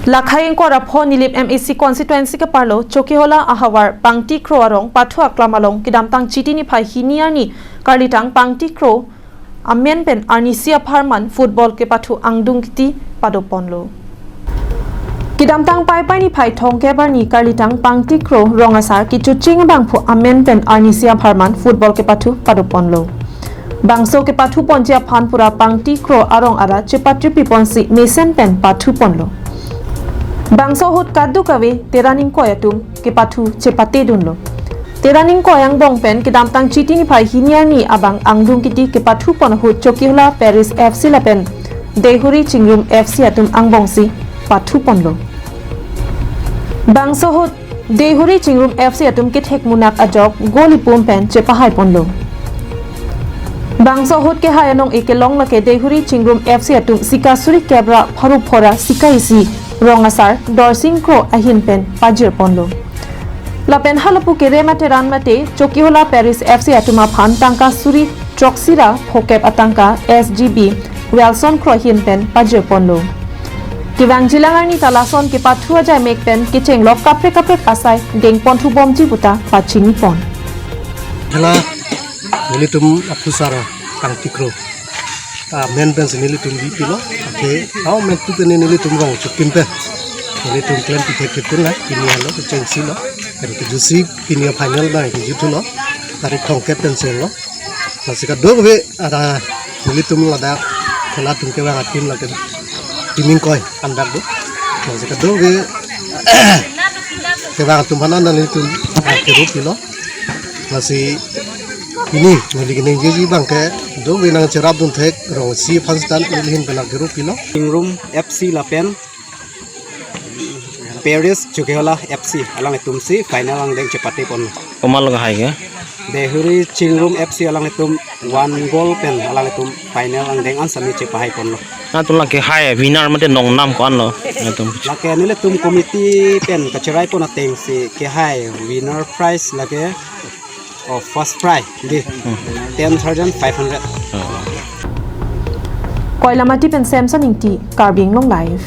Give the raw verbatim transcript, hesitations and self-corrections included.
Lakhai ingkoi ra pho Nilip M A C constituency keparlo Chokihola ahavar Pangti Kro arong pathu aklam along kedamtang Chiti niphai hini arni karlitang Pangti Kro amen pen arnisi apharman football kepathu angdung kiti padoponlo. Kedamtang Paipai niphai thomkep arni karlitang Pangti Kro rong asar kechocheng abangphu amen pen arnisi apharman football kepathu padoponlo. Bangso kepathuponji aphan pura Pangti Kro arong arat chepatripiponsi mesen pen pathuponlo. Bangso ahut kadokave Teran ingkoi atum kepathu chepatedunlo. Teran ingkoi angbong pen kedamtang Chiti niphai hini arni abang angdung kiti kepathupon ahut Chokihola Parish F C lapen Deihori Chingrum F C atum angbongsi pathuponlo. Bangso ahut Deihori Chingrum F C atum kethek munak ajok goal ipum pen chepahaiponlo. Bangso ahut kehai anong-e kelong lake Deihori Chingrum F C atum sika suri kep ra pharo pho ra sika isi rong asar Dorsing Kro ahin pen pajirponlo. Lapen halapu kerem ateran mate Chokihola Parish F C atum aphan tangka suri throksi ra phokep atangka S G B Wilson Kro ahin pen pajirponlo. Kevangjilang arni ta lason kepathu ajai mek pen kechenglok kaprek kaprek asai dengponthubomji puta pachinipon. Hela nelitum aphu sar Pangti Kro amen pensi nelitum bipilo. Athe amen tu pen nelitum rong chukim pen nelitum klem pithek kepun la pini halo kechengsi lo. Pen kejusi pini final na kejuthulo. Tarik thomkep pen selo. Lasi kadokave ada nelitum ladak khela atum kevang ateam lake team ingkoi andak do. Lasi kadokave kevang atum aphan nelitum kepathu pilo. Lasi pini neli keningjeji abangke dokave nangcherapdun thek rong isi aphan stan neli ahin pen kepathu pilo. Chingrum F C lapen Parish Chokihola F C alanglitumsi final angdeng chepatepon. Komat lo kehai ke? Deihori Chingrum F C alanglitum one goal pen alanglitum final angdeng an sami chepahaiponlo. Nangtum lake hai winner mate nongnam ko-an lo nangtum? Lake nelitum committee pen kacheraipon atengsi kehai winner prize lake, oh, first prize di ten thousand five hundred. Oh. Koilamati pen Samson Ingti, Karbi Anglong Live.